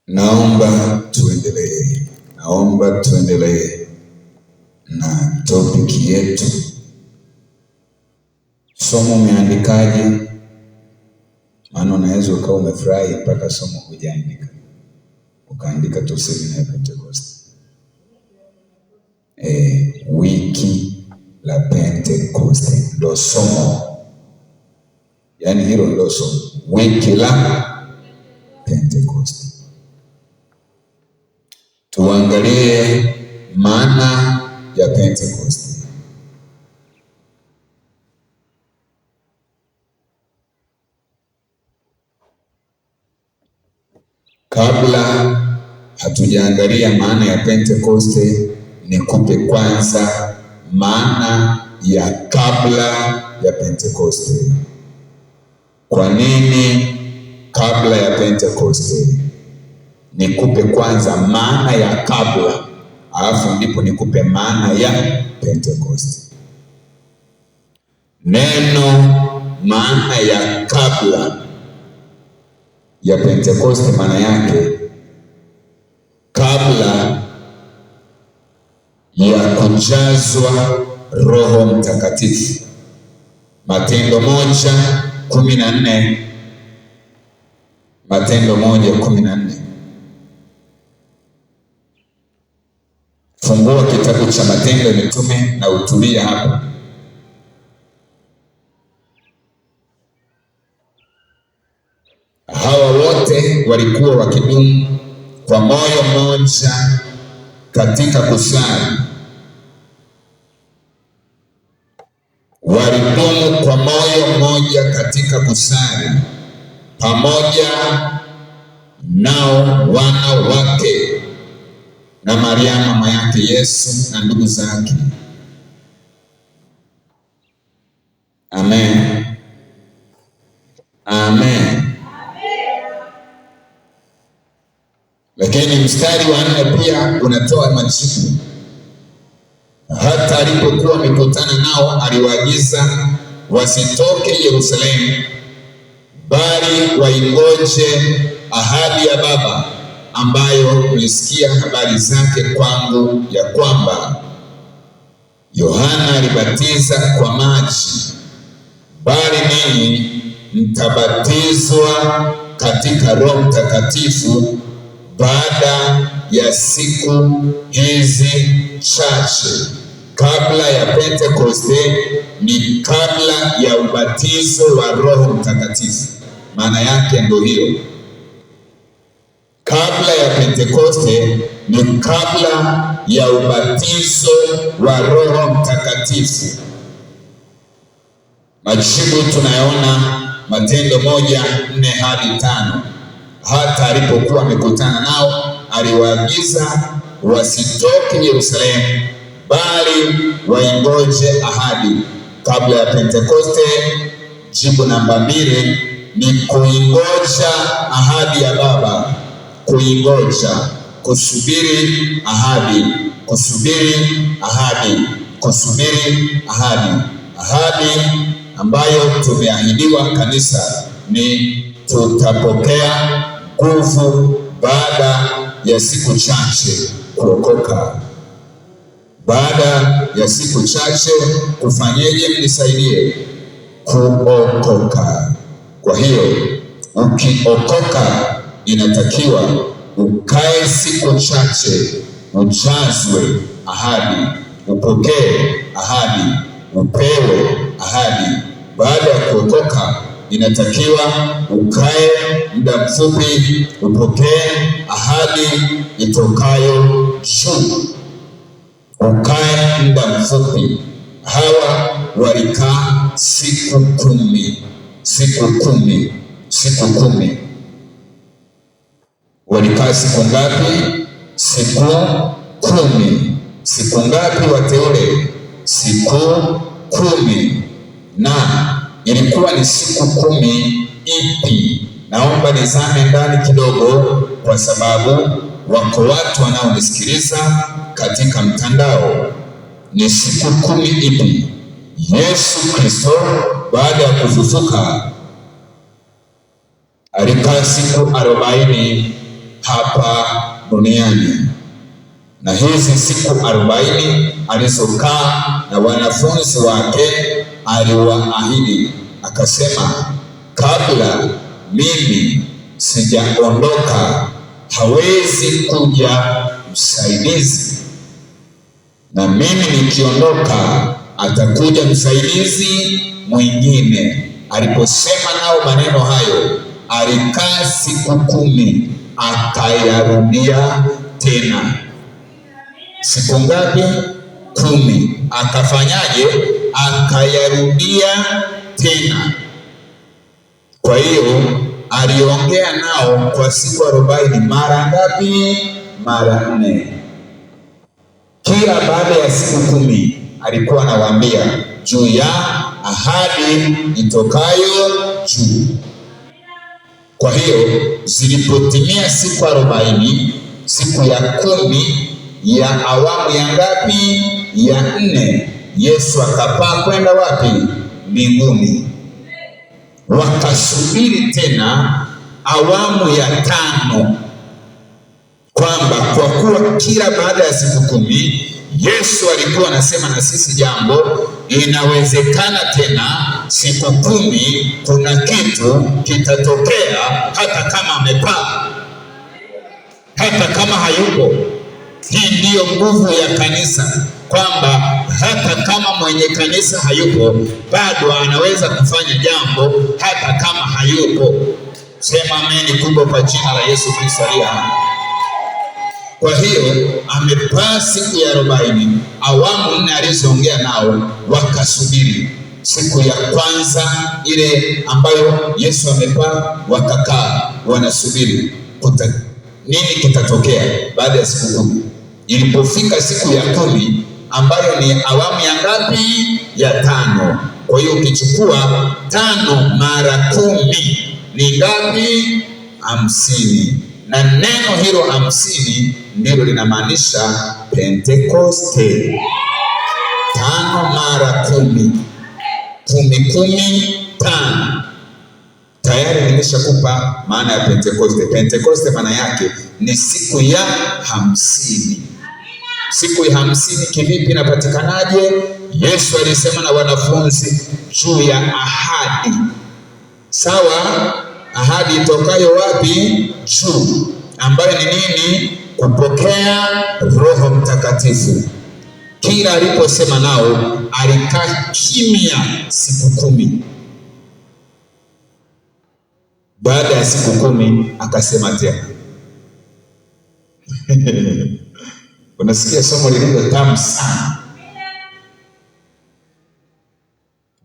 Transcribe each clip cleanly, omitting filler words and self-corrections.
Naomba tuendelee, naomba tuendelee na topiki yetu. Somo umeandikaje? Maana unaweza ukawa umefurahi mpaka somo hujaandika, ukaandika tu semina ya Pentecost. Wiki la Pentecost ndo somo, yaani hilo ndo somo, wiki la Pentecost. Tuangalie maana ya Pentecost. Kabla hatujaangalia maana ya Pentecoste, nikupe kwanza maana ya kabla ya Pentecoste. Kwa nini kabla ya Pentecoste? Nikupe kwanza maana ya kabla, alafu ndipo nikupe maana ya Pentecoste. Neno maana ya kabla ya Pentecoste, maana yake kabla ya kujazwa Roho Mtakatifu. Matendo 1:14, Matendo 1:14. Fungua kitabu cha Matendo ya Mitume na utulie hapa. Hawa wote walikuwa wakidumu kwa moyo mmoja katika kusali. Walidumu kwa moyo mmoja katika kusali pamoja nao wanawake na Maria mama yake Yesu na ndugu zake. Amen. Amen. Lakini mstari wa 4 pia unatoa majibu. Hata alipokuwa amekutana nao, aliwaagiza wasitoke Yerusalemu, bali waingoje ahadi ya Baba ambayo mlisikia habari zake kwangu, ya kwamba Yohana alibatiza kwa maji, bali ninyi mtabatizwa katika Roho Mtakatifu baada ya siku hizi chache. Kabla ya Pentekoste ni kabla ya ubatizo wa Roho Mtakatifu. Maana yake ndio hiyo. Kabla ya Pentekoste ni kabla ya ubatizo wa Roho Mtakatifu. Majibu tunayaona Matendo 1:4-5. Hata alipokuwa amekutana nao, aliwaagiza wasitoke Yerusalemu, bali waingoje ahadi. Kabla ya Pentekoste, jibu namba 2 ni kuingoja ahadi ya Baba. Kuingoja, kusubiri ahadi, kusubiri ahadi, kusubiri ahadi. Ahadi ambayo tumeahidiwa kanisa ni tutapokea nguvu baada ya siku chache kuokoka. Baada ya siku chache kufanyeje? Mnisaidie, kuokoka. Kwa hiyo ukiokoka inatakiwa ukae siku chache, ujazwe ahadi, upokee ahadi, upewe ahadi. Baada ya kuokoka inatakiwa ukae muda mfupi, upokee ahadi itokayo juu. Ukae muda mfupi. Hawa walikaa siku 10, siku 10, siku 10. Walikaa siku ngapi? Siku 10. Siku ngapi wateule? Siku 10. Na ilikuwa ni siku 10 ipi? Naomba nizame ndani kidogo, kwa sababu wako watu wanaonisikiliza katika mtandao. Ni siku 10 ipi? Yesu Kristo baada ya kufufuka alikaa siku 40 hapa duniani, na hizi siku 40 alizokaa na wanafunzi wake aliwaahidi akasema, kabla mimi sijaondoka hawezi kuja msaidizi, na mimi nikiondoka atakuja msaidizi mwingine. Aliposema nao maneno hayo, alikaa siku 10 akayarudia tena. Siku ngapi? 10. Akafanyaje? Akayarudia tena. Kwa hiyo aliongea nao kwa siku 40 mara ngapi? Mara 4. Kila baada ya siku 10 alikuwa anawaambia juu ya ahadi itokayo juu. Kwa hiyo zilipotimia siku 40, siku ya 10 ya awamu ya ngapi? Ya 4, Yesu akapaa kwenda wapi? Mbinguni. Wakasubiri tena awamu ya 5, kwamba kwa kuwa kila baada ya siku 10 Yesu alikuwa anasema na sisi jambo, inawezekana tena siku 10 kuna kitu kitatokea, hata kama amepaa, hata kama hayupo. Hii ndiyo nguvu ya kanisa, kwamba hata kama mwenye kanisa hayupo bado anaweza kufanya jambo hata kama hayupo. Sema ameni kubwa kwa jina la Yesu Kristo aliye hai. Kwa hiyo amepaa siku ya 40, awamu 4 alizoongea nao wakasubiri. Siku ya kwanza ile ambayo Yesu amepaa, wakakaa wanasubiri nini kitatokea baada ya siku 10. Ilipofika siku ya 10 ambayo ni awamu ya ngapi? Ya 5. Kwa hiyo ukichukua 5 mara 10 ni ngapi? 50. Na neno hilo 50 ndilo linamaanisha Pentekoste. 5 mara 10, 10 10 5. Tayari nimeshakupa maana ya Pentekoste. Pentekoste maana yake ni siku ya 50. Siku ya 50 kivipi inapatikanaje? Yesu alisema na wanafunzi juu ya ahadi. Sawa? Ahadi itokayo wapi? Juu, ambayo ni nini? Kupokea Roho Mtakatifu. Kila aliposema nao alikaa kimya siku 10. Baada ya siku 10 akasema tena. Unasikia somo lililo tamu sana.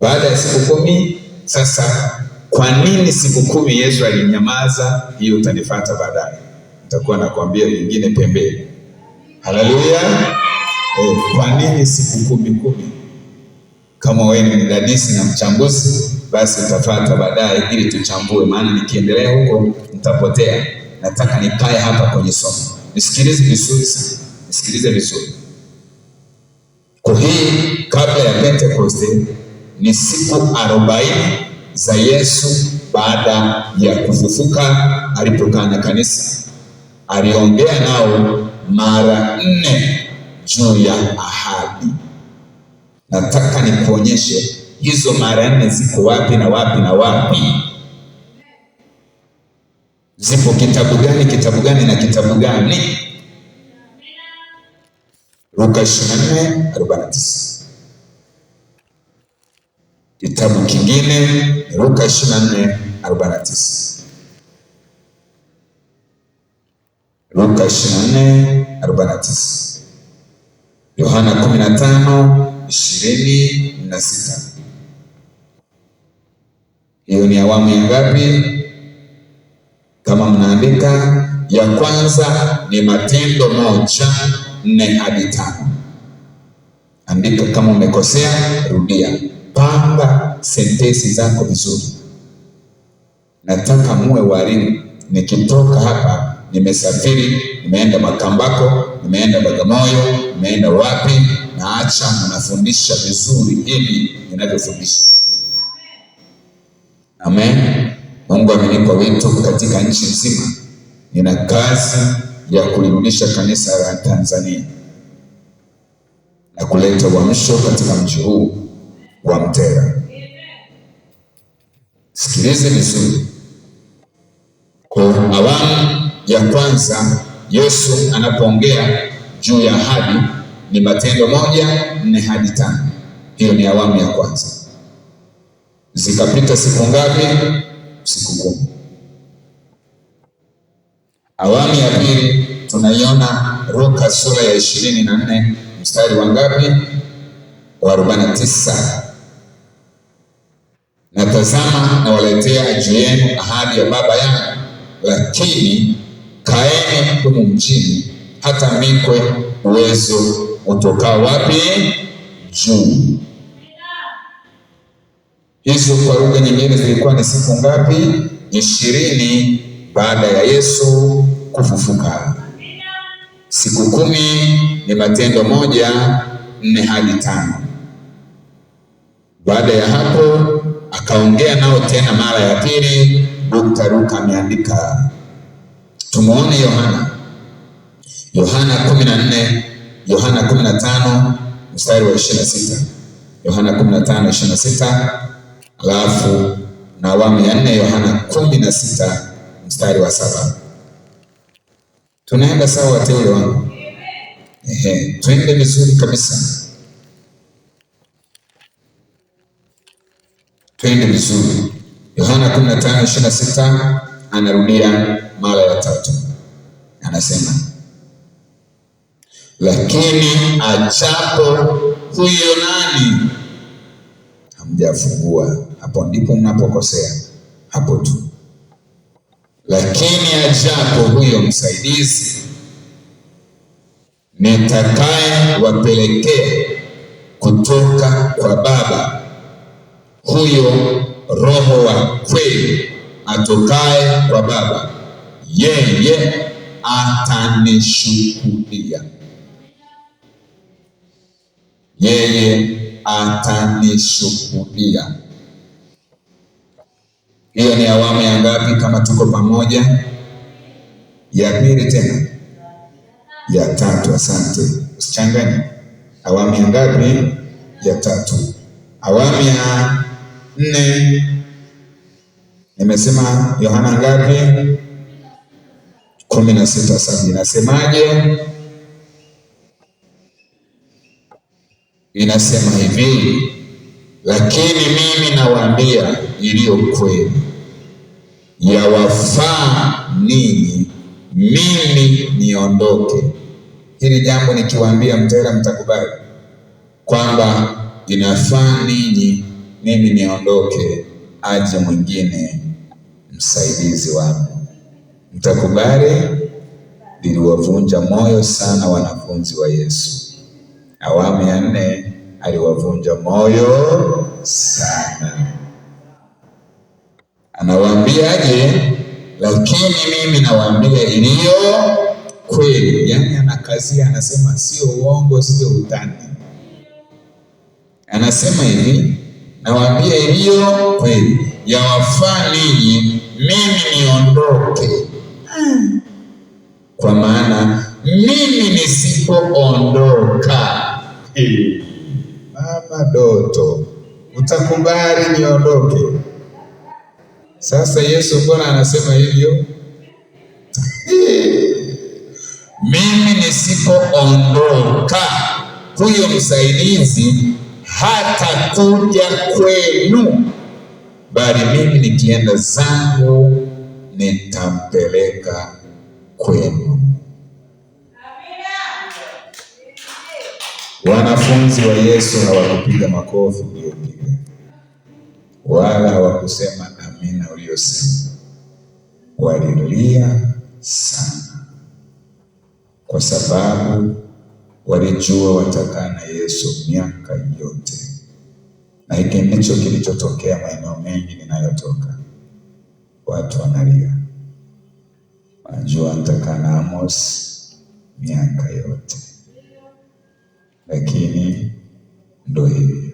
Baada ya siku 10, sasa kwa nini siku 10 Yesu alinyamaza? Hiyo utanifuata baadaye. Nitakuwa nakwambia vingine pembeni. Haleluya. Kwa nini siku 10 10? Kama wewe ni mdadisi na mchambuzi, basi utafuata baadaye ili tuchambue, maana nikiendelea huko nitapotea. Nataka nikae hapa kwenye somo. Nisikilize vizuri sana. Nisikilize vizuri. Kwa hii kabla ya Pentecost ni siku 40 za Yesu baada ya kufufuka, alipokaa na kanisa. Aliongea nao mara 4 juu ya ahadi. Nataka nikuonyeshe hizo mara 4 ziko wapi na wapi na wapi. Zipo kitabu gani, kitabu gani na kitabu gani? Luka 24:49. Kitabu kingine Luka 24:49. Luka 24:49. Yohana 15:26. Hiyo ni awamu ya ngapi? Kama mnaandika, ya kwanza ni Matendo 1:4-5. Andika kama umekosea, rudia. Panga sentensi zako vizuri. Nataka muwe walimu. Nikitoka hapa, nimesafiri, nimeenda Makambako, nimeenda Bagamoyo, nimeenda wapi, naacha mnafundisha vizuri hivi ninavyofundisha. Amen. Mungu amenipa wito katika nchi nzima. Nina kazi ya kulirudisha kanisa la Tanzania na kuleta uamsho katika mji huu wa Mtera. Sikilize vizuri. Kwa awamu ya kwanza Yesu anapoongea juu ya ahadi ni Matendo 1:4 hadi 5. Hiyo ni awamu ya kwanza. Zikapita siku ngapi? Siku 10. Awamu ya pili tunaiona Luka sura ya 24 mstari wa ngapi? Wa 49. Na tazama, nawaletea juu yenu ahadi ya Baba yangu, lakini kaeni humu mjini hata mvikwe uwezo utokao wapi? Juu. Hizo kwa lugha nyingine zilikuwa ni siku ngapi? 20 baada ya Yesu kufufuka. Siku 10 ni Matendo 1:4 hadi 5. Baada ya hapo akaongea nao tena mara ya pili. Dr. Luka ameandika. Tumuone Yohana. Yohana 14, Yohana 15 mstari wa 26. Yohana 15:26, alafu na awamu ya 4 Yohana 16 mstari wa 7. Tunaenda sawa wateule wangu? Ehe, twende vizuri kabisa. Twende vizuri. Yohana 15:26 anarudia mara ya tatu. Anasema, lakini ajapo huyo nani? Hamjafungua. Hapo ndipo mnapokosea. Hapo tu. Lakini ajapo huyo msaidizi nitakaye wapelekea kutoka kwa Baba, huyo Roho wa kweli atokaye kwa Baba, yeye atanishuhudia. Yeye atanishuhudia. Hiyo ni awamu ya ngapi kama tuko pamoja? Ya pili tena? Ya tatu, asante. Usichanganye. Awamu ya ngapi? Ya tatu. Awamu ya 4 nimesema Yohana ngapi? 16:7. Inasemaje? Inasema hivi, lakini mimi nawaambia iliyo kweli, yawafaa ninyi mimi niondoke. Hili jambo nikiwaambia Mtera mtakubali kwamba inafaa ninyi mimi niondoke, aje mwingine msaidizi wangu. Mtakubali? Liliwavunja moyo sana wanafunzi wa Yesu. Awamu ya 4 aliwavunja moyo sana. Anawaambiaje? Lakini mimi nawaambia iliyo kweli. Yaani anakazia, anasema sio uongo, sio utani. Anasema hivi, nawaambia iliyo kweli, yawafaa ninyi mimi niondoke, kwa maana mimi nisipoondoka. Mama Doto, utakubali niondoke? Sasa Yesu mbona anasema hivyo? Mimi nisipoondoka, huyo msaidizi hatakuja kwenu, bali mimi nikienda zangu nitampeleka kwenu. Wanafunzi wa Yesu hawakupiga makofi uliopiga, wala hawakusema amina uliyosema. Walilia sana, kwa sababu walijua watakaa na Yesu miaka yote. Na hiki ndicho kilichotokea maeneo mengi ninayotoka. Watu wanalia, wanajua nitakaa na Amos miaka yote, lakini ndo hivyo.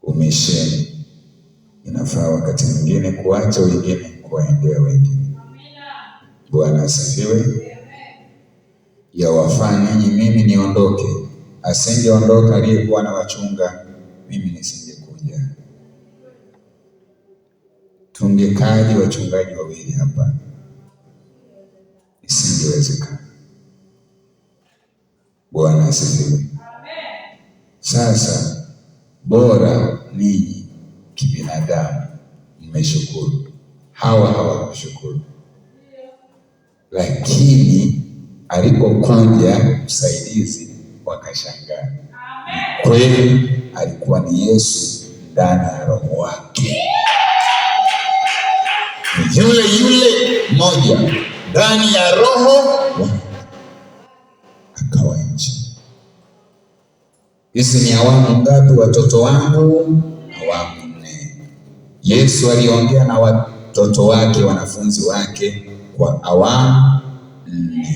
Umisheni inafaa wakati mwingine kuacha wengine, kuwaendea wengine. Bwana asifiwe. Yawafaa ninyi mimi niondoke. Asingeondoka aliyekuwa na wachunga, mimi nisingekuja. Tungekaje wachungaji wawili hapa? Isingewezekana. Bwana asifiwe. Sasa bora ninyi kibinadamu mmeshukuru, hawa hawakushukuru. Lakini alipokuja msaidizi wakashangaa. Kweli alikuwa ni Yesu ndani ya roho wake, ni yule yule mmoja ndani ya roho wake, akawa nje. Hizi ni awamu ngapi watoto wangu? Awamu nne. Yesu aliongea na watoto wake, wanafunzi wake kwa awamu nne.